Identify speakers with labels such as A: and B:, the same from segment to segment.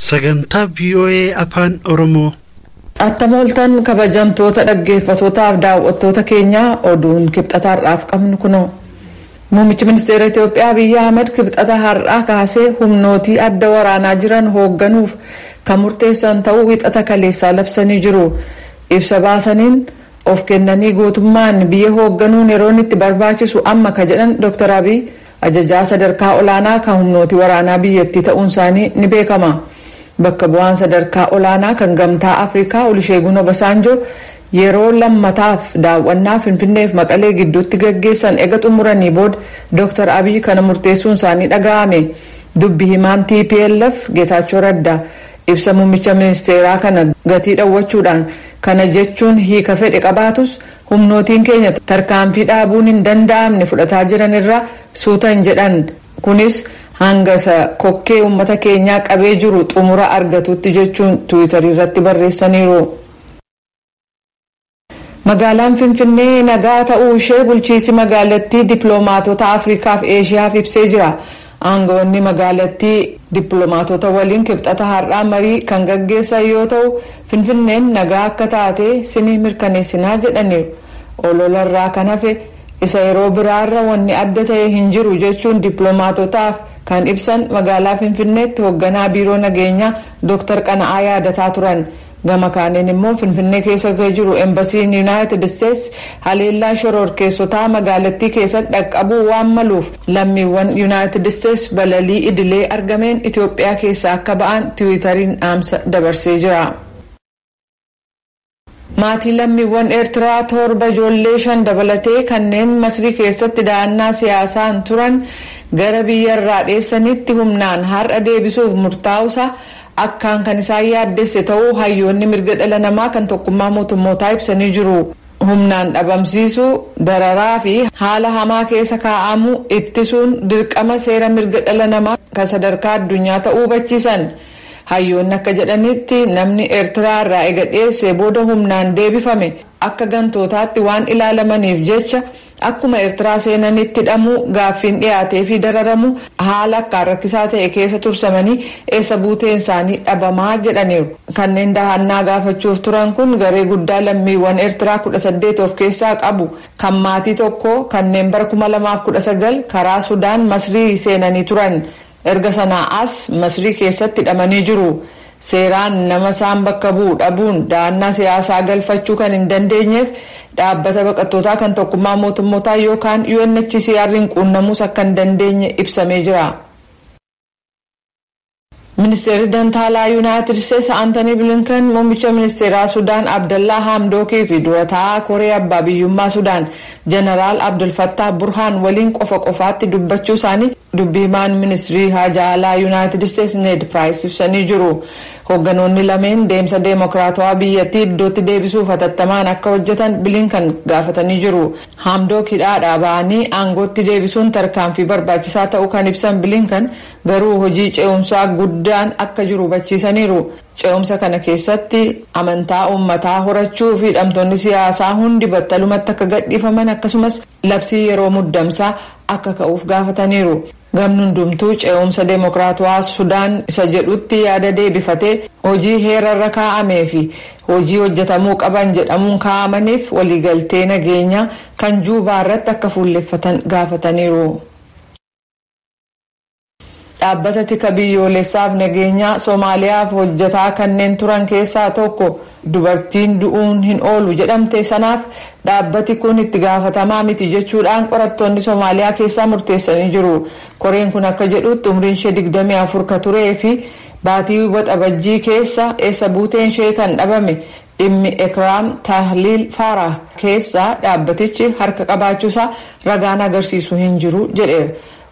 A: Sagantaa VOA Afaan Oromoo.
B: Attam ooltan, kabajamtoota dhaggeeffatootaaf daawwattoota keenyaa, oduun Kibxata har'aaf qabnu kunoo. Muummichi ministeera Itoophiyaa Abiyyi Ahmed Kibxata har'aa kaasee humnootii adda waraanaa jiran hoogganuuf kan murteessan ta'uu Wixata kaleessaa labsanii jiru. Ibsa baasaniin of kennanii gootummaan biyya hoogganuun yeroon itti barbaachisu amma ka jedhan Dr. Abiy, ajajaa sadarkaa olaanaa kan humnootii waraanaa biyyattii ta'uun isaanii ni beekama. Bakka bu'aan sadarkaa olaanaa kan Gamtaa Afrikaa Olusheegun Obasanjoo yeroo lammataaf daawwannaa Finfinneef Maqalee gidduutti gaggeessan ega xumuranii booda Dr. Abiy kana murteessuun isaanii dhaga'ame. Dubbi himaan TPLF Geetaachoo Raddaa ibsa muummicha ministeeraa kana gatii dhawwachuudhaan, kana jechuun hiika fedhe qabaatus, humnootiin keenya tarkaanfii dhaabuun hin danda'amne fudhataa jiran irraa suutan jedhan, kunis hanga isa kokkee uummata keenyaa qabee jiru xumura argatutti jechuun Tiwiitarii irratti barreessaniiru. Magaalaan Finfinnee nagaa ta'uu ishee bulchiinsi magaalattii dippiloomaatota Afrikaa fi Eeshiyaaf ibsee jira. Aangawoonni magaalattii dippiloomaatota waliin Kibxata har'aa marii kan gaggeessan yoo ta'u, Finfinneen nagaa akka taate sinii mirkaneessinaa jedhaniiru. Ololarraa kan hafe isa yeroo biraarra wanni adda ta'e hin jiru jechuun dippiloomaatotaaf kan ibsan magaalaa Finfinneetti hoogganaa biiroo nageenyaa Dr. Qana'aa Yaadataa turan. Gama kaaniin immoo Finfinnee keessa kan jiru embasiin Yuunaayitid Isteets haleellaa shororkeessotaa magaalattii keessatti dhaqqabuu waan maluuf lammiiwwan Yuunaayitid Isteets balalii idilee argameen Itoophiyaa keessaa akka ba'an Tiwiitariin dhaamsa dabarsee jira. Maatii lammiiwwan Eertiraa torba, ijoollee shan dabalatee, kanneen Masrii keessatti da'annaa siyaasaan turan gara biyya irraa dheessanitti humnaan har'a deebisuuf murtaa'uusaa akkaan kan isaan yaaddesse ta'uu hayyoonni mirga dhala namaa kan Tokkummaa Mootummootaa ibsanii jiru. Humnaan dhabamsiisuu, dararaa fi haala hamaa keessa kaa'amuu ittisuun dirqama seera mirga dhala namaa kan sadarkaa addunyaa ta'uu hubachiisan. Hayyoonni akka jedhanitti, namni Eertiraa irraa ega dhiyeessee booda humnaan deebifame akka gantootaatti waan ilaalamaniif jecha akkuma Eertiraa seenanitti hidhamuu, gaaffiin dhiyaatee fi dararamu, haala akkaan rakkisaa ta'e keessa tursamanii eessa buuteen isaanii dhabamaa jedhaniiru. Kanneen dahannaa gaafachuuf turan kun garee guddaa lammiiwwan Eertiraa 18 of keessaa qabu kan maatii tokko kanneen bara 2019 karaa Sudaan Masrii seenanii turan. Erga sanaa as Masrii keessatti hidhamanii jiru. Seeraan nama isaan bakka bu'u dhabuun dahannaa siyaasaa galfachuu kan hin dandeenyeef dhaabbata baqattootaa kan Tokkummaa Mootummootaa yookaan UNHCR quunnamuus akka hin dandeenye ibsamee jira. Ministeerri Dantaalaa Yuunaayitid Isteetsi Antanii Bilinkan muummicha ministeeraa Sudaan Abdallaa Haamdookii fi dura taa'aa Koree Abbaa Biyyummaa Sudaan Jeneraal Abdulfattaa Burhaan waliin qofa qofaatti dubbachuu isaanii dubbi himaan ministirii haajaa alaa Yuunaayitid Isteetsi Need Piraayis ibsanii jiru. Hoogganoonni lameen deemsa deemokiraatawaa biyyattii iddootti deebisuuf hatattamaan akka hojjetan Bilinkan gaafatanii jiru. Haamdook hidhaadhaa ba'anii aangootti deebisuun tarkaanfii barbaachisaa ta'uu kan ibsan Bilinkan, garuu hojii ce'umsaa guddaan akka jiru hubachiisaniiru. Ce'umsa kana keessatti amantaa uummataa horachuu fi hidhamtoonni siyaasaa hundi battalumatti akka gadhiifaman, akkasumas labsii yeroo muddamsaa akka ka'uuf gaafataniiru. Gamni hundumtuu ce'umsa deemokiraatawaa Sudaan isa jedhutti yaada deebifatee hojii heerarra kaa'amee fi hojii hojjetamuu qaban jedhamuun kaa'amaniif waliigaltee nageenyaa kan Juubaa irratti akka fuulleffatan gaafataniiru. Dhaabbata tika biyyoolessaaf nageenyaa Soomaaliyaaf hojjetaa kanneen turan keessaa tokko dubartiin du'uun hin oolu jedhamte sanaaf dhaabbati kun itti gaafatamaa miti jechuudhaan qorattoonni Soomaaliyaa keessaa murteessanii jiru. Koreen kun akka jedhutti, umriin ishee 24 ka turee fi baatii Waxabajjii keessa eessa buuteen ishee kan dhabame dhimmi Ekraam Tahliil Faarah keessaa dhaabbatichi harka qabaachuusaa ragaan agarsiisu hin jiru jedheera.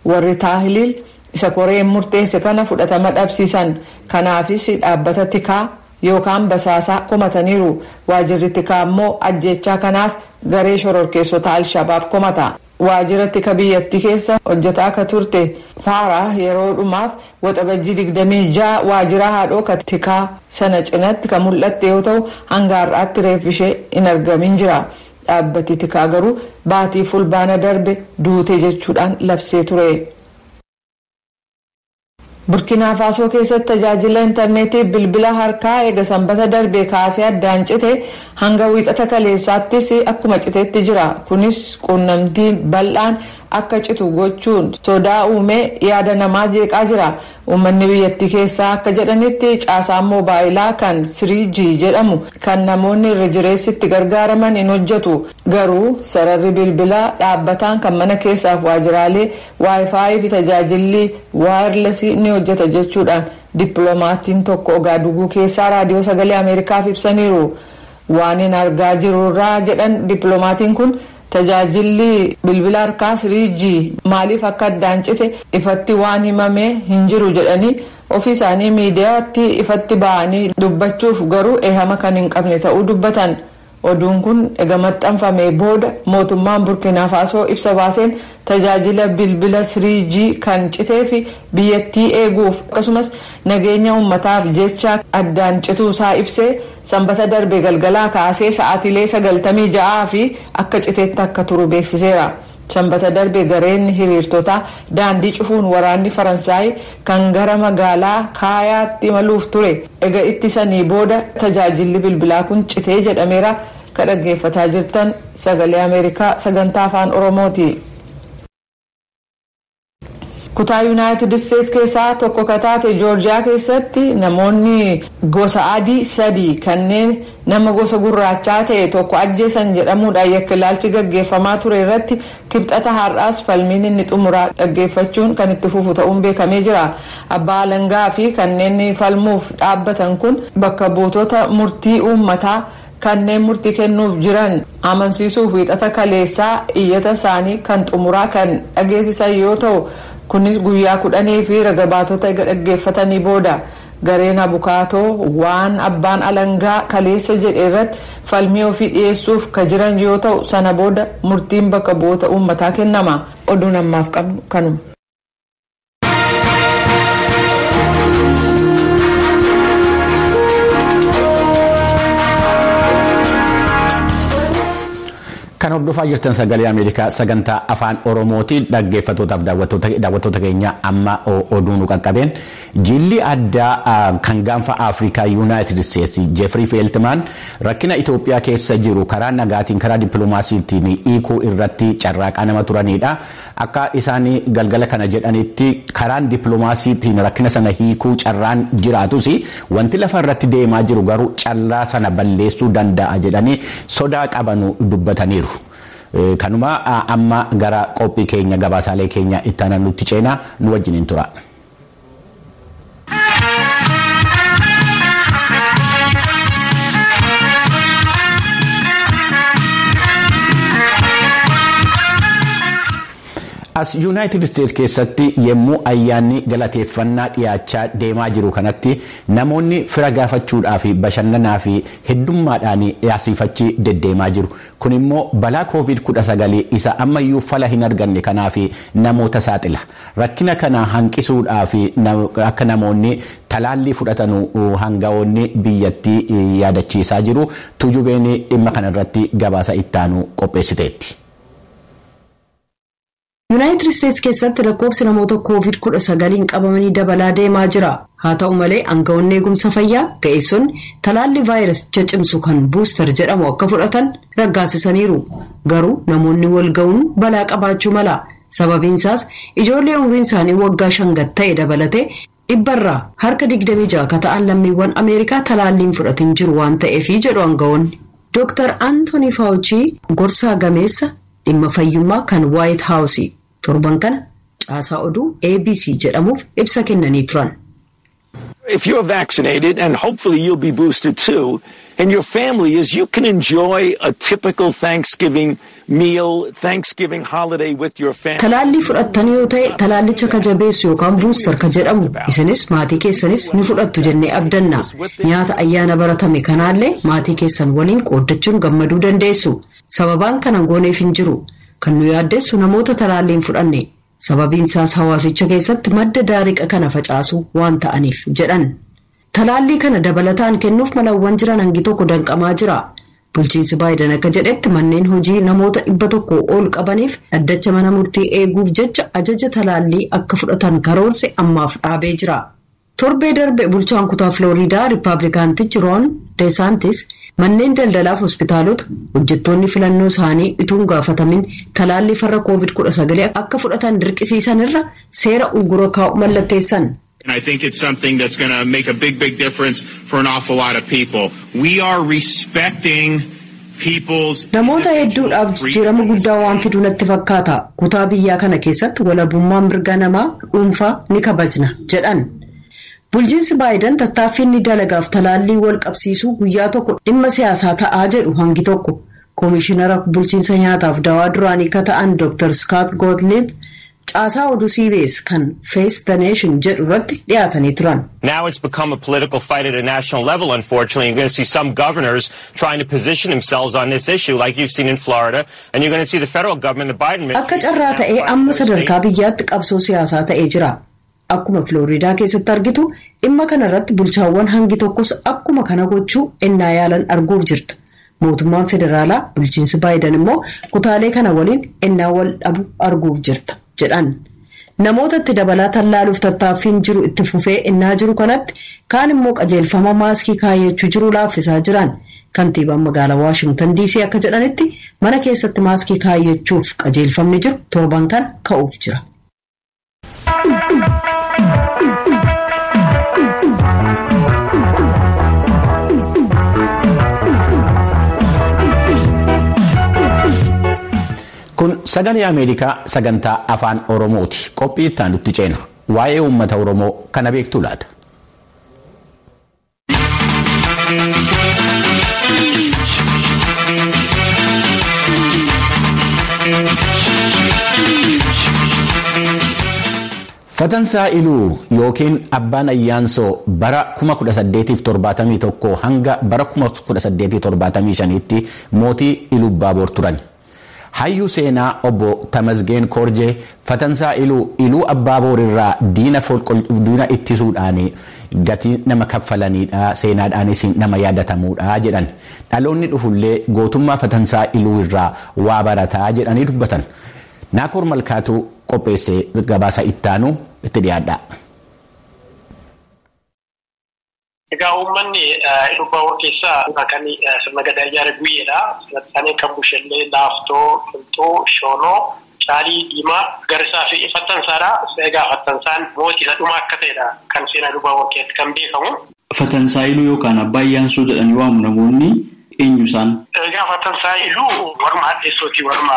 B: Warri Tahliil isa koreen murteesse kana fudhatama dhabsiisan. Kanaafis dhaabbata tikaa yookaan basaasaa komataniiru. Waajirri tikaa immoo ajjechaa kanaaf garee shororkeessota Alshabaab komata. Waajjira tika biyyattii keessa hojjetaa akka turte Faaraa yeroo dhumaaf Waxabajjii 26 waajjira haadhoo ka tikaa sana cinatti kan mul'atte yoo ta'u, hanga har'aatti reeffi ishee hin argamin jira. Dhaabbati tikaa garuu baatii Fulbaana darbe duute jechuudhaan labsee ture. Burkiinaa Faasoo keessatti tajaajila intarneetii bilbila harkaa eega Sanbata darbe kaasee addaan cite hanga Wiixata kaleessaattis akkuma citeetti jira. Kunis quunnamtiin bal'aan akka citu gochuun sodaa uumee yaada namaa jeeqaa jira. Uummanni biyyattii keessaa akka jedhanitti, caasaan moobaayilaa kan 3G jedhamu kan namoonni irra jireessitti gargaaraman hin hojjetu. Garuu sararri bilbilaa dhaabbataan kan mana keessaaf waajjiraalee, WiFi fi tajaajilli wireless ni hojjeta jechuudhaan dippiloomaattiin tokko Ogaaduguu keessaa Raadiyoo Sagalee Ameerikaaf ibsaniiru. "Waan hin argaa jirurraa," jedhan dippiloomaattiin kun, "tajaajilli bilbila harkaa 3G maaliif akka addaan cite ifatti waan himame hin jiru," jedhanii, ofii isaanii miidiyaatti ifatti ba'anii dubbachuuf garuu eehama kan hin qabne ta'uu dubbatan. Oduun kun ega maxxanfamee booda mootummaan Burkiinaa Faasoo ibsa baaseen, tajaajila bilbila 3G kan citee fi biyyattii eeguuf akkasumas nageenya uummataaf jecha addaan cituusaa ibsee, Sanbata darbe galgalaa kaasee sa'aatiilee 96 fi akka citeetti akka turu beeksiseera. Sanbata darbe gareen hiriirtotaa daandii cufuun waraanni Faransaay kan gara magaalaa Kaayaatti imaluuf ture ega ittisanii booda tajaajilli bilbilaa kun citee jedhameera. Ka dhaggeeffataa jirtan Sagalee Ameerikaa sagantaa Afaan Oromooti. Kutaa Yuunaayitid Isteets keessaa tokko ka taate Joorjiyaa keessatti namoonni gosa adii sadii kanneen nama gosa gurraachaa ta'e tokko ajjeesan jedhamuudhaan yakka ilaalchi gaggeeffamaa ture irratti Kibxata har'aas falmiin inni xumuraa dhaggeeffachuun kan itti fufu ta'uun beekamee jira. Abbaa alangaa fi kanneen falmuuf dhaabbatan kun bakka buutota murtii uummataa kanneen murtii kennuuf jiran amansiisuuf Wiixata kaleessaa iyyata isaanii kan xumuraa kan dhageessisan yoo ta'u, kunis guyyaa 10 fi raga baatota dhaggeeffatanii booda. Gareen abukaatoo waan abbaan alangaa kaleessa jedhe irratti falmii ofii dhiyeessuuf ka jiran yoo ta'u, sana booda murtiin bakka bu'oota uummataa kennama. Oduun ammaaf qabnu kanuma.
C: Kan hordofaa jirtan Sagalee Ameerikaa sagantaa Afaan Oromooti. Dhaggeeffattootaaf daawwattoota keenya, amma oduu nu qaqqabeen jilli addaa kan gaanfa Afrikaa Yuunaayitid Isteetsi Jeefrii Feeltimaan rakkina Itoophiyaa keessa jiru karaa nagaatiin, karaa dippiloomaasiitiin hiikuu irratti carraaqaa nama turanidha. Akka isaan galgala kana jedhanitti, karaan dippiloomaasiitiin rakkina sana hiikuu carraan jiraatus, wanti lafa irratti deemaa jiru garuu carraa sana balleessuu danda'a jedhanii sodaa qabanu dubbataniiru. Kanuma amma gara qophii keenya gabaasaalee keenya itti aanan nutti ceenaa, nu wajjiniin tura. As Yuunaayitid Isteet keessatti yommuu ayyaanni galateeffannaa dhiyaachaa deemaa jiru kanatti, namoonni fira gaafachuudhaa fi bashannanaa fi heddummaadhaan asiifachi deddeemaa jiru. Kun immoo balaa Koovid 19 isa ammayyuu fala hin arganne kanaaf namoota saaxila. Rakkina kana hanqisuudhaa fi akka namoonni talaallii fudhatanu hangawoonni biyyattii yaadachiisaa jiru. Tujubeen dhimma kanarratti gabaasa ittaanu qopheessiteetti.
D: Yuunaayitid Isteets keessatti lakkoofsi namoota Koovid 19n qabamanii dabalaa deemaa jira. Haa ta'u malee, aangawoonni eegumsa fayyaa ga'eessonni talaalli vaayirasicha cimsu kan booster jedhamu akka fudhatan raggaasisaniiru. Garuu namoonni wal ga'uun balaa qabaachuu mala. Sababiin isaas ijoollee umriin isaanii waggaa 5 gad ta'e dabalatee 26% ka ta'an lammiiwwan Ameerikaa talaalliin fudhatin jiru waan ta'eefi jedhu aangawoonni. Dr. Anthony Fauci gorsaa gameessa dhimma fayyummaa kan White House torban kana caasaa oduu ABC jedhamuuf ibsa kennanii turan.
E: If you're vaccinated, and hopefully you'll be boosted too, and your family is, you can enjoy a typical Thanksgiving meal, Thanksgiving holiday with your family.
D: Talaallii fudhattan yoo ta'e, talaallicha ka jabeessu yookaan booster ka jedhamu, isinis maatii keessanis ni fudhattu jennee abdanna. Nyaata ayyaana baratame kanaallee maatii keessan waliin qooddachuun gammaduu dandeessu. Sababaan kana gooneef hin jiru. Kan nu yaaddessu namoota talaalliin fudhanne. Sababiin isaas hawaasicha keessatti madda daariqa kana facaasu waan ta'aniif jedhan. Talaallii kana dabalataan kennuuf malawwan jiran hangi tokko danqamaa jira. Bulchiinsi Baayiden akka jedhetti manneen hojii namoota 100 ol qabaniif dhaddacha mana murtii eeguuf jecha ajaja talaallii akka fudhatan karoorse ammaaf dhaabee jira. Torbee darbe bulchaan kutaa Filooriidaa Riippaabilikaantichi Roon Deesaantis manneen daldalaaf hospitaalota hojjettoonni filannoo isaanii utuu hin gaafatamin talaallii farra COVID-19 akka fudhatan dirqisiisan irra seera uggura kaa'u mallatteessan.
F: And I think it's something that's going to make a big, big difference for an awful lot of people. We are respecting people's.
D: Namoota hedduudhaaf jijjiirama guddaa waan fidu natti fakkaata. Kutaa biyyaa kana keessatti walabummaa mirga namaa dhuunfaa ni kabajna jedhan. Bulchiinsi Baayiden tattaaffii inni dalagaaf talaallii wal qabsiisuu guyyaa tokko dhimma siyaasaa ta'aa jedhu hangi tokko. Koomishinara bulchiinsa nyaataaf dawaa duraanii ka ta'an Dr. Scott Gottlieb caasaa oduu CBS kan Face the Nation jedhu irratti dhiyaatanii turan.
G: Now it's become a political fight at a national level, unfortunately. You're going to see some governors trying to position themselves on this issue, like you've seen in Florida, and you're going to see the federal government, the Biden
D: Akka carraa ta'ee amma sadarkaa biyyaatti qabsoo siyaasaa ta'ee jira. Akkuma Filooriidaa keessatti argitu, dhimma kanarratti bulchaawwan hangi tokkos akkuma kana gochuu ennaa yaalan arguuf jirta. Mootummaan federaalaa bulchiinsi Baayiden immoo kutaalee kana waliin ennaa wal dhabu arguuf jirta jedhan. Namoota itti dabalaa tallaaluuf tattaaffiin jiru itti fufee ennaa jiru kanatti, kaan immoo qajeelfama maaskii kaayyachuu jiru laaffisaa jiran. Kantiibaan magaalaa Waashingtan DC akka jedhanitti, mana keessatti maaskii kaayyachuuf qajeelfamni jiru torban kan ka'uuf jira.
C: Kun Sagalee Ameerikaa sagantaa Afaan Oromooti. Qophii itti aanutti ceena. Waa'ee uummata Oromoo kana beektu laata? Fatansaa Iluu yookiin Abbaan Ayyaansoo bara 1871 hanga bara 1875tti mootii Ilubbaaboor turan. Hayyuu seenaa obbo Tamasgeen Korjee Fatansaa Iluu Iluu Abbaaboor irraa diina ittisuudhaan gatii nama kaffalaniidha, seenaadhaanis nama yaadatamuudha jedhan. Dhaloonni dhufullee gootummaa Fatansaa Iluu irraa waa barataa jedhanii dubbatan. Naakoor Malkaatuu qopheessee gabaasa ittaanu itti dhiyaadha.
H: Egaa uummanni Ilubbaabor keessaa kan sirna gadaa ijaare guyyeedha. Isaanii kan Bushellee, Laaftoo, Qilxuu, Shoonoo, Caalii, Diimaa, Garsaa fi Fattansaadha. Egaa Fattansaan mootii isa dhumaa akka ta'edha kan seenaa Ilubbaabor keessatti kan beekamu.
I: Fatansaa Iluu yookaan Abbaa Iyyaansuu jedhanii waamu namoonni, eenyu isaan?
H: Egaa Fattansaa Iluu warma hadheessootii, warma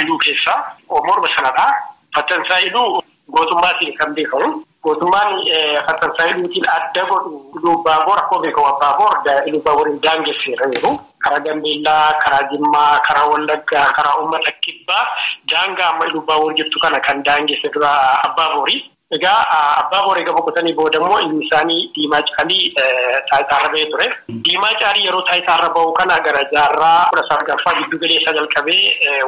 H: Iluu keessaa morma sanadha. Fattansaa Iluu gootummaatiin kan beekamu. Gootummaan Fattansaa Iluutiin adda godhu, Ilubbaabor akkuma beekamu Abbaaboor Ilubbaaboriin daangesseera jiru. Karaa Gambeellaa, karaa Jimmaa, karaa Wallaggaa, karaa uummata Kibbaa daangaa amma Ilubbaabor jirtu kana kan daangesse dura Abbaaboori. Egaa Abbaaboor egaa boqotanii booda immoo ilmi isaanii Diimaa Caalii taayitaarra bahee ture. Diimaa Caalii yeroo taayitaarra bahu kana gara jaarraa 19ffaa giddu galeessaa jalqabee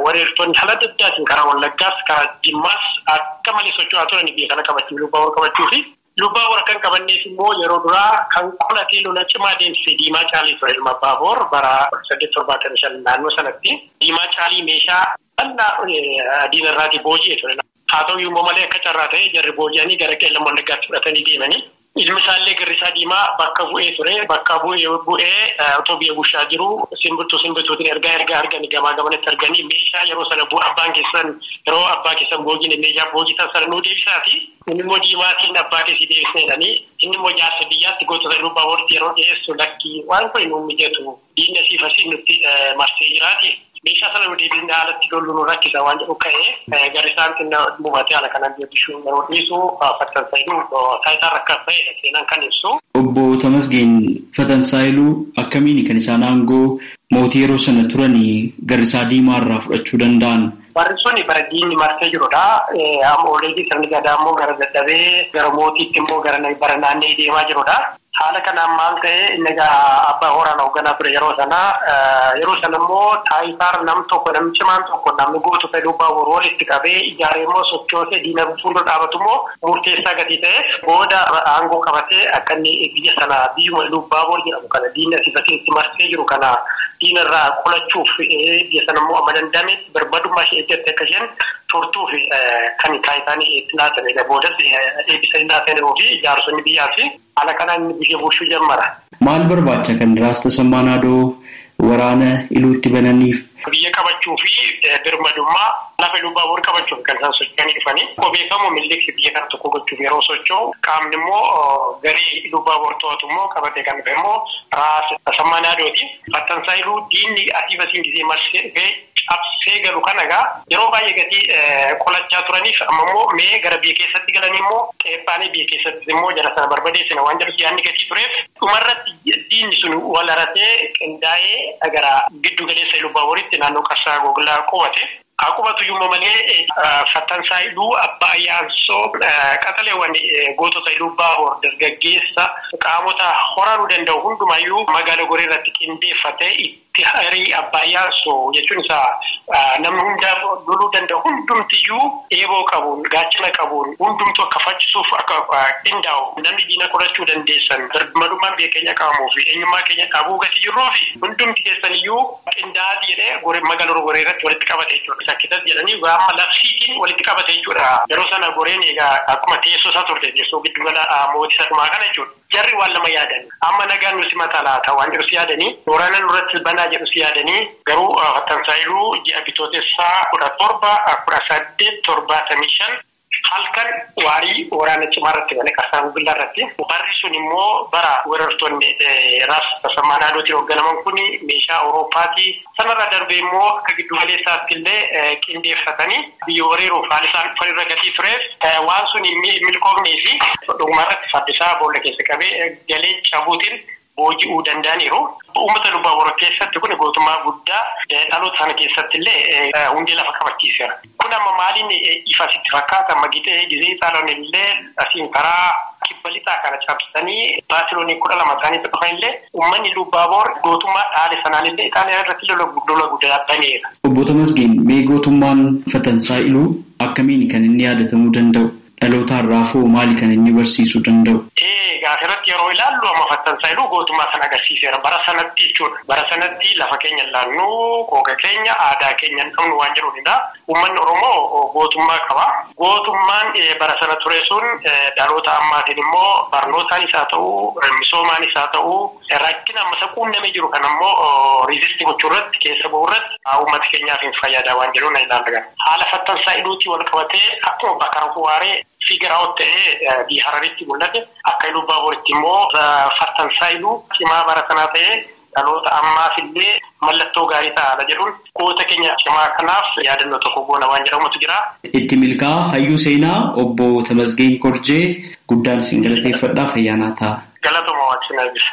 H: wareertonni haala adda addaatiin karaa Wallaggaas karaa Jimmaas akka malee socho'aa turan biyya kana qabachuu, Ilubbaabor qabachuu fi Ilubbaabor kan qabanneef immoo yeroo duraa kan qolatee lola cimaa deemsise Diimaa Caalii ture, ilma Abbaaboor, bara 1875 naannoo sanatti. Diimaa Caalii meeshaa bal'aa diinarraatii booji'e ture. Haa ta'u immoo malee akka carraa ta'e jarri booji'anii gara Qeellam Wallaggaatti fudhatanii deemanii. Ilmi isaallee Girrisaa Diimaa bakka bu'ee ture. Bakka bu'ee otoo biyya bulchaa jiru simbirtuu simbirtuutiin ergaa arganii gamaa gamanatti arganii, meeshaa yeroo sana abbaan keessan, yeroo abbaa keessan boojine, meeshaa boojitan sana nuu deebisaati. Inni immoo Diimaatiin abbaa keessi deebisne jedhanii, inni immoo jaarsa biyyaatti gootota Ilubbaaboritti yeroo dhiyeessu, lakkii, waan kun nu mijatu, diinni asiif asii nutti marsee jiraati. Meeshaa sana nu deebisne haalatti lollu nu rakkisa waan jedhu ka'ee, Garrisaan xinna buufatee haala kanaan biyya bishuu yeroo dhiisu Fattansaa Iluu taayitaa rakka ba'edha seenaan kan ibsu.
I: Obbo Tamasgeen, Fatansaa Iluu akkamiin kan isaan aangoo mootii yeroo sana turanii Garrisaa Diimaa irraa fudhachuu danda'an?
H: Barri sun bara diinni marsee jirudha. Amma oleetii sirni gadaa immoo gara dadhabee gara mootiitti immoo gara bara naannee deemaa jirudha. Haala kanaan maal ta'e inni egaa abbaa horaan hoogganaa ture yeroo sanaa. Yeroo sana immoo taayitaar nam tokko namni cimaan tokko namni gootu fedhuu baabur walitti qabee ijaaree immoo sochoosee diina fuuldura dhaabatu immoo murteessaa gatii ta'e booda aangoo qabatee akka inni biyya sana biyyuma Iluu jedhamu kana diina sifatee itti marsee jiru kana diina irraa qolachuuf biyya sana immoo amma danda'ametti barbaadummaa ishee eeggatte akka isheen turtuuf kan taayitaan itti laatamedha. Boodas eebbisanii laatanii fi ijaarsonni biyyaa fi haala kanaan inni biyya bulchuu jammara.
I: Maal barbaacha kan Raas Tasammaa Naadoo waraana Iluutti bananiif?
H: Biyya qabachuu fi birmadummaa lafa Iluu Baabuur qabachuuf kan isaan socho'anii dhufanii. Akkuma beekamu Minilik biyya kana tokko gochuuf yeroo socho'u qaamni immoo garee Iluu Baabuur to'atu immoo qabatee kan dhufe immoo Raas Tasammaa Naadooti. Fattansaa Iluu diinni asii fasiin gisee marsee dhufee cabsee galu kana egaa yeroo baay'ee gatii qolachaa turaniif amma immoo mee gara biyya keessatti galanii immoo qeephaanii biyya keessatti immoo jala sana barbadeessina waan jedhu yaadni gatii tureef dhumarratti diinni sun wal haratee qindaa'ee gara giddu galeessa Iluu Baabuuritti naannoo Qarsaa Goglaa qubate. Haa qubatu iyyuu malee Fattansaa Iluu Abbaa Ayyaansoo qaxaleewwan gootota Iluu Baabuur dargaggeessa qaamota horanuu danda'u hundumayyuu magaalaa Goree irratti qindeeffatee itti harii Abbaa Ayyaansoo jechuun isaa namni hundaa loluu danda'u hundumtiyyuu eeboo qabuun gaachana qabuun hundumtu akka faccisuuf akka qindaa'u namni diina qolachuu dandeessan birmadummaan biyya keenya qabamuu fi eenyummaa keenya dhabuu gati jirruu fi hundumti keessaniyyuu qindaa'aati jedhee magaalaa Goree irratti walitti qabate jechuudha. Sakkitas jedhanii amma labsiitiin walitti qabate jechuudha. Yeroo sana Goreen egaa akkuma teessoo isaa turte teessoo giddugala mootii isa dhumaa kana jechuudha. Jarri waan lama yaadan amma nagaan nuti mataa laata waan jedhu si yaadanii waraana nurratti banaa jedhu si yaadanii garuu Fattansaa Iluu ji'a bitootessaa 17, 18, 75 halkan waarii waraana cimaa irratti bane Qarsaa Gugillaa irratti. Barri sun immoo bara weerartoonni Raas Tasammaa Naadootiin hoogganaman kun meeshaa Awurooppaatii sanarra darbee immoo akka giddu galeessaatti illee qindeeffatanii biyya weeraruuf haala isaan dhufan irra gatii tureef waan sun milkoofnee fi dhugumarratti fardisaa boolla keessa qabee galee cabuutiin booji'uu danda'aniiru. Uummata Iluu Baabuur keessatti kun gootummaa guddaa dhaloota sana keessatti illee hundee lafa qabachiiseera. Kun amma maaliin ifa sitti fakkaata? Amma gixee gizee Xaaloon illee asiin karaa kibba lixaa kana cabsanii baasiloonii 12 ta'anii dhufan illee uummanni Iluu Baabuur gootummaa dhaale sanaan illee Xaaliyaa irratti lola guddaa baneera.
I: Obbo Tamasgeen, mee gootummaan Fattansaa Iluu akkamiin kan inni yaadatamuu danda'u? Dhaloota har'aafoo maali kan inni barsiisuu danda'u?
H: Asirratti yeroo ilaallu amma Fattansaa Iluu gootummaa sana agarsiiseera. Bara sanatti jechuudha. Bara sanatti lafa keenya laannu, qooqa keenya, aadaa keenya hin qabnu waan jedhudha. Uummanni Oromoo gootummaa qaba. Gootummaan bara sana ture sun dhaloota ammaatiin immoo barnootaanis haa ta'u, misoomaanis haa ta'u, rakkina amma isa quunnamee jiru kan ammoo riizistii gochuu irratti, keessa bahuu irratti uummata keenyaaf hin fayyada waan jedhu na ilaalla. Haala Fattansaa Iluutii wal qabatee akkuma bakka waaree fiigaraa'oo ta'ee biyya Hararitti mul'ate akka Iluu Baabuuritti immoo Fattansaa Iluu cimaa bara sanaa ta'ee dhaloota ammaaf illee mallattoo gaarii ta'aadha jedhuun goota keenya cimaa kanaaf yaadannoo tokko goona waan jedhamutu jira.
I: Itti milkaa'aa hayyuu seenaa obbo Tamasgeen Korjee guddaan isin galateeffadhaa fayyaanaa ta'a.
H: Galatuma waaqsinaa jira.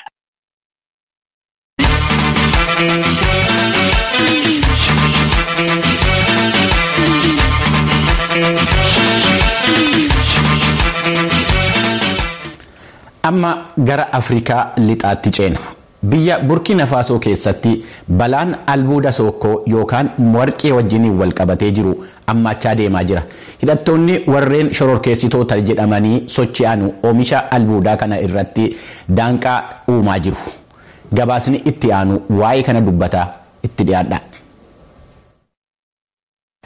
C: Amma gara Afrikaa lixaatti ceena. Biyya Burkina Faasoo keessatti balaan albuuda sookoo yookaan warqee wajjiniin wal qabatee jiru hammaachaa deemaa jira. Hidhattoonni warreen shororkeessitoota jedhamanii sochi'an oomisha albuudaa kana irratti daanqaa uumaa jiru. Gabaasni itti aanu waa'ee kana dubbataa itti dhiyaadha.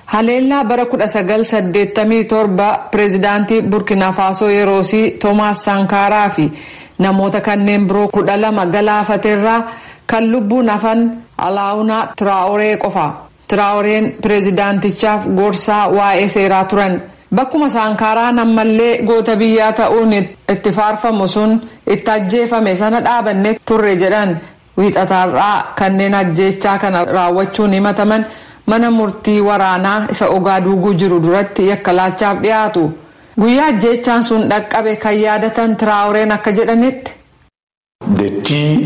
B: Haleellaa bara 1987 pireezidaantii Burkina Faasoo yeroosii Toomaas Sankaaraa fi namoota kanneen biroo 12 galaafateerraa kan lubbuun hafan Alaawunaa Tiraa'oree qofa. Tiraa'oreen pireezidaantichaaf gorsaa waa'ee seeraa turan. Bakkuma Saankaaraan ammallee goota biyyaa ta'uun itti faarfamu sun itti ajjeefame sana dhaabanne turre jedhan wiixataarraa kanneen ajjeechaa kana raawwachuun himataman mana murtii waraanaa isa Ogaaduuguu jiru duratti yakka laachaaf dhiyaatu. Guyyaa ajjeechaan sun dhaqqabe kan yaadatan Tiraa'oreen akka jedhanitti.
J: Des tirs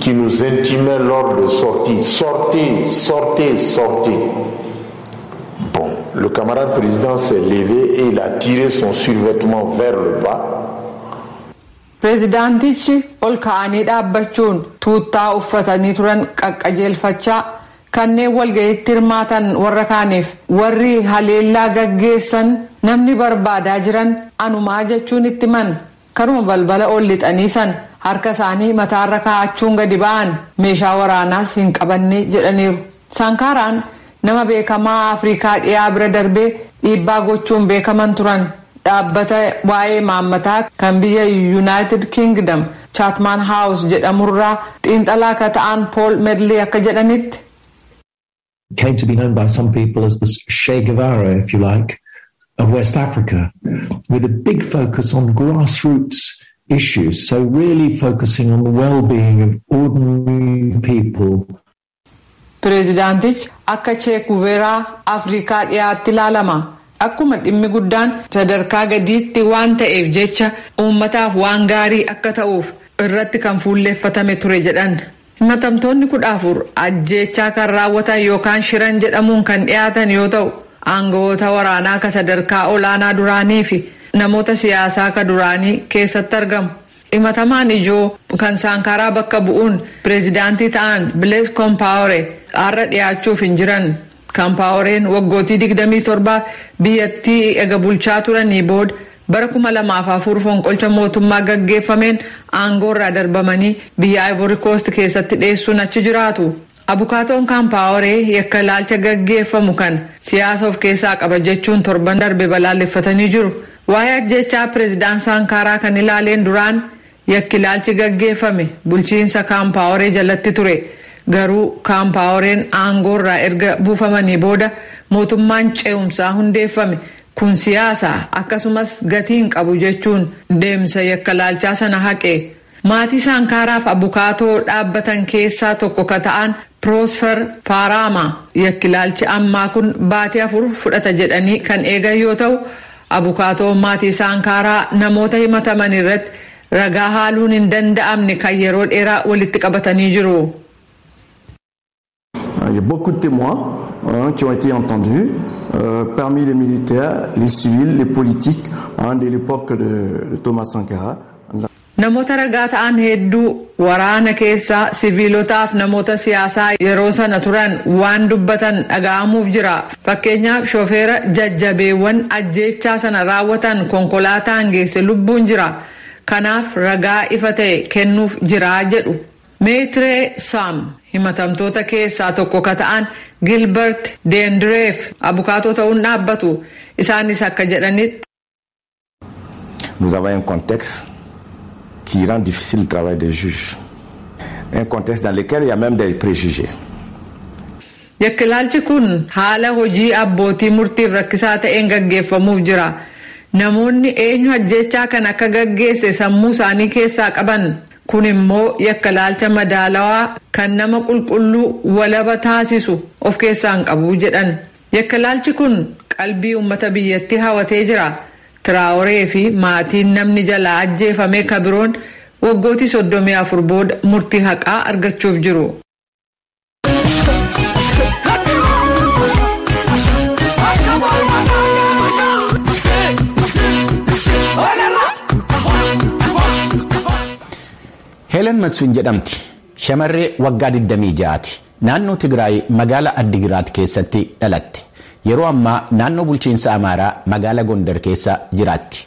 J: qui nous intimaient l'ordre de sortir. Sortez, sortez, sortez. Bon, le camarade président s'est levé et il a tiré son survêtement vers le bas.
B: Pireezidaantichi ol ka'anii dhaabbachuun tuuttaa uffatanii turan qaqqajeelfachaa kanneen walga'iitti hirmaatan warra kaaniif warri haleellaa gaggeessan namni barbaadaa jiran anumaa jechuun itti man karuma balbala ol lixanii san harka isaanii mataarra kaa'achuun gadi ba'an meeshaa waraanaas hin qabanne jedhaniiru. Saankaaraan nama beekamaa Afrikaa dhiyaa bira darbee dhiibbaa gochuun beekaman turan. Dhaabbata waa'ee maammataa kan biyya United Kingdom Chatham House jedhamurraa xiinxalaa akka ta'an Paul Medley akka jedhanitti.
K: Came to be known by some people as the Che Guevara, if you like, of West Africa, with a big focus on grassroots issues. So really focusing on the well-being of ordinary people.
B: Pireezidaantichi akka Che Guevara Afrikaa dhiyaatti ilaalama. Akkuma dhimmi guddaan sadarkaa gadiitti waan ta'eef jecha uummataaf waan gaarii akka ta'uuf irratti kan fuulleeffatame ture jedhan. Himatamtoonni 14 ajjeechaa kan raawwatan yookaan shiran jedhamuun kan dhiyaatan yoo ta'u, aangawoota waraanaa ka sadarkaa olaanaa duraanii fi namoota siyaasaa ka duraanii keessatti argamu. Himatamaan ijoo kan Saankaaraa bakka bu'uun pireezidaantii ta'an Blaise Compaoré har'a dhiyaachuuf hin jiran. Kaampaaworeen waggootii 27 biyyattii ega bulchaa turanii booda bara 2004 fonqolcha mootummaa gaggeeffameen aangoorraa darbamanii biyya Ivory Coast keessatti dheessuun achi jiraatu. Abukaatoon Kaampaaworee yakka ilaalcha gaggeeffamu kan siyaasa of keessaa qaba jechuun torban darbe balaaleffatanii jiru. Waa'ee ajjechaa pireezidaan Saankaaraa kan ilaaleen duraan yakki ilaalchi gaggeeffame bulchiinsa Kaampaaworee jalatti ture. Garuu Kaampaaworeen aangoorraa erga buufamanii booda mootummaan ce'umsaa hundeeffame kun siyaasa akkasumas gatii hin qabu jechuun deemsa yakka ilaalchaa sana haqe. Maatii Saankaaraaf abukaatoo dhaabbatan keessaa tokko ka ta'an Piroosfer Faaraama yakki ilaalchi ammaa kun baatii 4 fudhata jedhanii kan eegan yoo ta'u, abukaatoo maatii Saankaaraa namoota himataman irratti ragaa haaluun hin danda'amne kan yeroo dheeraa walitti qabatanii jiru.
L: Il y a beaucoup de témoins, hein, qui ont été entendus parmi les militaires, les civils, les politiques, hein, de l'époque de Thomas Sankara.
B: Namoota ragaa ta'an hedduu waraana keessaa siviilotaaf namoota siyaasaa yeroo sana turan waan dubbatan dhaga'amuuf jira. Fakkeenyaaf shofeera jajjabeewwan ajjeechaa sana raawwatan konkolaataan geesse lubbuun jira. Kanaaf ragaa ifa ta'e kennuuf jira jedhu. Meetiree Saam himatamtoota keessaa tokko ka ta'an Gilbert Deendireef abukaatoo ta'uun dhaabbatu. Isaanis akka jedhanitti.
M: Nous avons un contexte qui rend difficile le travail des juges. Un contexte dans lequel il y a même des préjugés.
B: Yakkilaalchi kun haala hojii abbootii murtiif rakkisaa ta'een gaggeeffamuuf jira. Namoonni eenyu ajjechaa kan akka gaggeesse sammuu isaanii keessaa qaban. Kun immoo yakkalaalcha madaalawaa kan nama qulqulluu walaba taasisu of keessaa hin qabu jedhan. Yakkalaalchi kun qalbii uummata biyyattii hawatee jira. Tiraawuree fi maatiin namni jalaa ajjeefame kabiroon waggootii 34 booda murtii haqaa argachuuf jiru.
C: Helen Matsuun jedhamti. Shamarree waggaa 26ti. Naannoo Tigraay magaalaa Addigiraat keessatti dhalatte. Yeroo ammaa naannoo bulchiinsa Amaaraa magaalaa Gondar keessa jiraatti.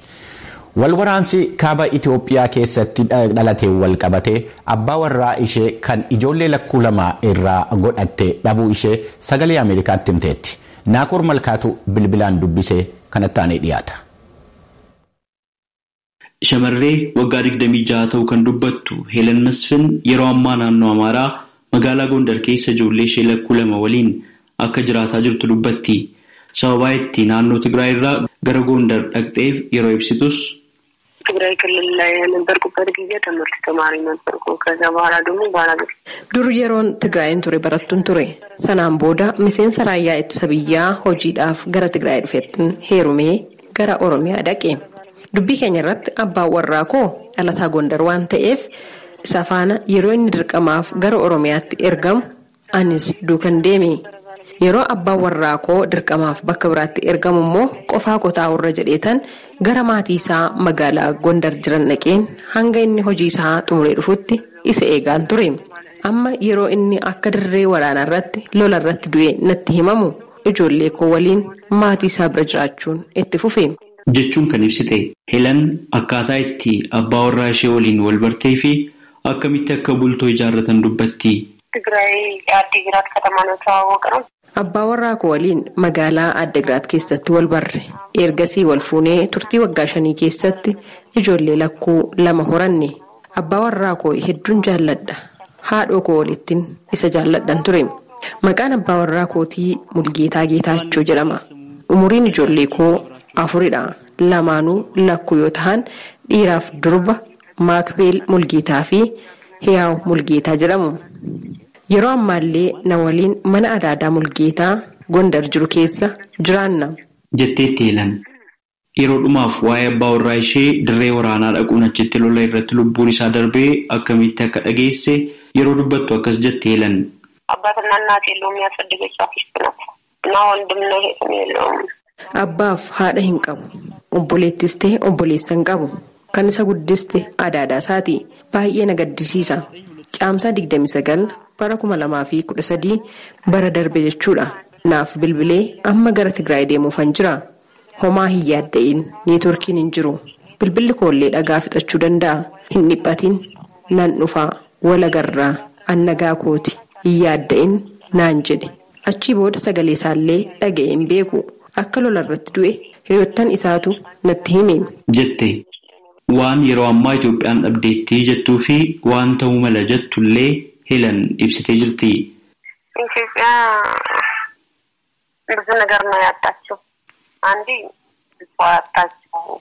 C: Walwaraansi kaaba Itoophiyaa keessatti dhalate wal qabatee abbaa warraa ishee kan ijoollee lakkuu lama irraa godhatte dhabuu ishee sagalee Ameerikaatti himteetti. Naakoor Malkaatu bilbilaan dubbisee kanatti aanee dhiyaata.
I: Shamarree waggaa 26 ta'uu kan dubbattu Helen Masfin yeroo ammaa naannoo Amaaraa magaalaa Gondar keessa ijoollee ishee lakkuu lama waliin akka jiraataa jirtu dubbatti. Sababaa itti naannoo Tigraay irraa gara Gondar dhaqxeef yeroo ibsitus
N: ትግራይ ክልል ላይ የነበርኩበት ጊዜ ትምህርት ተማሪ ነበርኩ። ከዛ በኋላ ደግሞ ባለቤት
O: Dur yeroon Tigraayin ture barattuun ture. Sanaan booda miseensa raayyaa ittisa biyyaa hojiidhaaf gara Tigraay dhufeettin heerumee gara Oromiyaa dhaqe. Dubbii keenya irratti abbaan warraa koo dhalataa Gondar waan ta'eef isa faana yeroo inni dirqamaaf gara Oromiyaatti ergamu anis duukan deeme. Yeroo abbaan warraa koo dirqamaaf bakka biraatti ergamu immoo qofaa koo taa'urra jedheetan gara maatii isaa magaalaa Gondar jiran dhaqeen hanga inni hojii isaa xumuree dhufutti isa eegaan ture. Amma yeroo inni akka dirree waraanaa irratti lola irratti du'e natti himamu ijoollee koo waliin maatii isaa bira jiraachuun itti fufe.
I: Jechuun kan ibsite Helan akkaataa itti abbaa warraa ishee waliin wal bartee fi akkamitti akka bultoo ijaarratan dubbatti.
O: Abbaa warraa koo waliin magaalaa Addagiraat keessatti wal barre. Ergasii wal fuunee turtii waggaa 5 keessatti ijoollee lakkuu 2 horanne. Abbaa warraa koo hedduun jaalladha. Haadhoo koo walittiin isa jaalladhan ture. Maqaan abbaa warraa kootii Mulgeetaa Geetaachoo jedhama. Umuriin ijoollee koo 4dha. Lamaanuu lakkuu yoo ta'an dhiiraaf durba Maakbeel Mulgeetaa fi Hiyaaw Mulgeetaa jedhamu. Yeroo ammaallee na waliin mana adaadaa Mulgeetaa Gondar jiru keessa jiraanna.
I: Jetteetti Helan. Yeroo dhumaaf waa'ee abbaa warraa ishee dirree waraanaa dhaquun achitti lola irratti lubbuun isaa darbee akkamitti akka dhageesse yeroo dubbattu akkas jette Helan.
O: Abbaaf haadha hin qabu. Obboleettis ta'e obboleessa hin qabu. Kan isa guddiste adaadaa isaati. Baay'ee na gaddisiisa. Caamsaa 29 bara 2013 bara darbe jechuudha. Naaf bilbilee amma gara Tigraay deemuufan jira. Homaa hin yaadda'in neetworkiin hin jiru. Bilbilli koollee dhagaa fixachuu danda'a. Hin dhiphatin nan dhufaa walagarraa annagaa kooti hin yaadda'in naan jedhe. Achii booda sagalee isaallee dhaga'ee hin beeku. Akka lola irratti du'e hiriyoottan isaatu natti hime.
I: Jette waan yeroo ammaa Itoophiyaan dhabdeettii jettuu fi waan ta'uu mala jettullee Helan ibsitee jirti.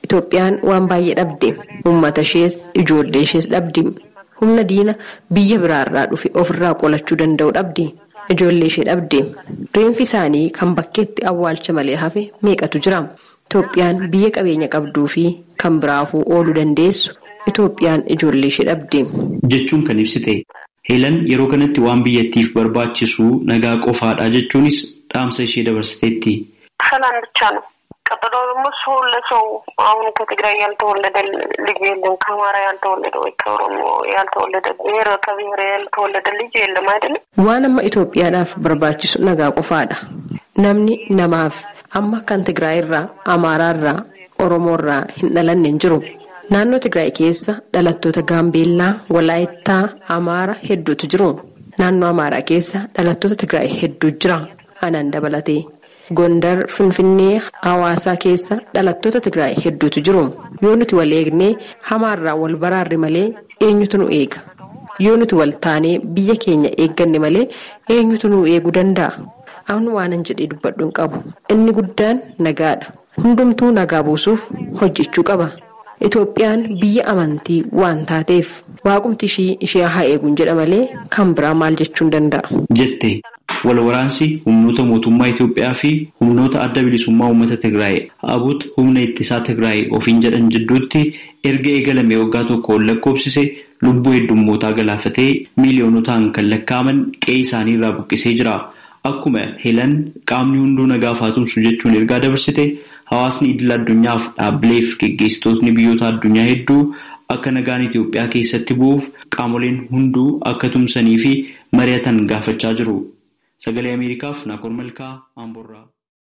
O: Itoophiyaan waan baay'ee dhabde. Uummata ishees ijoollee ishees dhabde. Humna diina biyya biraarraa dhufe ofirraa qolachuu danda'u dhabde. Ijoollee ishee dhabde. Reenfi isaanii kan bakkeetti awwaalcha malee hafe meeqatu jira? Itoophiyaan biyya qabeenya qabduu fi kan biraafuu ooluu dandeessu Itoophiyaan ijoollee ishee dhabde.
I: Jechuun kan ibsite. Helan yeroo kanatti waan biyyattiif barbaachisu nagaa qofaadha jechuunis dhaamsa ishee dabarsiteetti.
N: ሰላም ብቻ ነው። ቀጥሎ ደግሞ ሰው ለሰው አሁን ከትግራይ ያልተወለደ ልጅ የለም፣ ከአማራ ያልተወለደ ወይ ከኦሮሞ ያልተወለደ ብሔር ከብሔር ያልተወለደ ልጅ የለም አይደለም።
O: Waan amma Itoophiyaadhaaf barbaachisu nagaa qofaadha. Namni namaaf amma kan Tigraay irraa, Amaaraa irraa, Oromoo irraa hin dhalanne hin jiru. Naannoo Tigraay keessa dhalattoota Gaambeellaa, Walaayittaa, Amaara hedduutu jiru. Naannoo Amaaraa keessa dhalattoota Tigraay hedduu jira. Anaan dabalatee. Gondar, Finfinnee, Hawaasaa keessa dhalattoota Tigraay hedduutu jiru. Yoo nuti wal eegnee hamaarraa wal baraarre malee eenyutu nu eega? Yoo nuti wal taanee biyya keenya eegganne malee eenyutu nu eeguu danda'a? Ani waanan jedhee dubbadhu hin qabu. Inni guddaan nagaadha. Hundumtuu nagaa buusuuf hojjechuu qaba. Itoophiyaan biyya amantii waan taateef waaqumti ishee haa eeguun jedha malee kan biraa maal jechuun danda'a?
I: Jette. Wal waraansi humnoota mootummaa Itoophiyaa fi humnoota adda bilisummaa uummata Tigraay Abut humna ittisaa Tigraay ofiin jedhan jidduutti erga eegalame waggaa tokko lakkoofsise lubbuu heddummootaa galaafatee miiliyoonotaan kan lakkaa'aman qe'ee isaanii irraa buqqisee jira. Akkuma Helan qaamni hunduu nagaaf haa tumsu jechuun ergaa dabarsite hawaasni idil addunyaaf dhaabbileef geggeessitootni biyyoota addunyaa hedduu akka nagaan Itoophiyaa keessatti bu'uuf qaamoleen hunduu akka tumsanii fi mari'atan gaafachaa jiru. Sagalee Ameerikaaf Naakoor Malkaa Amboorraa.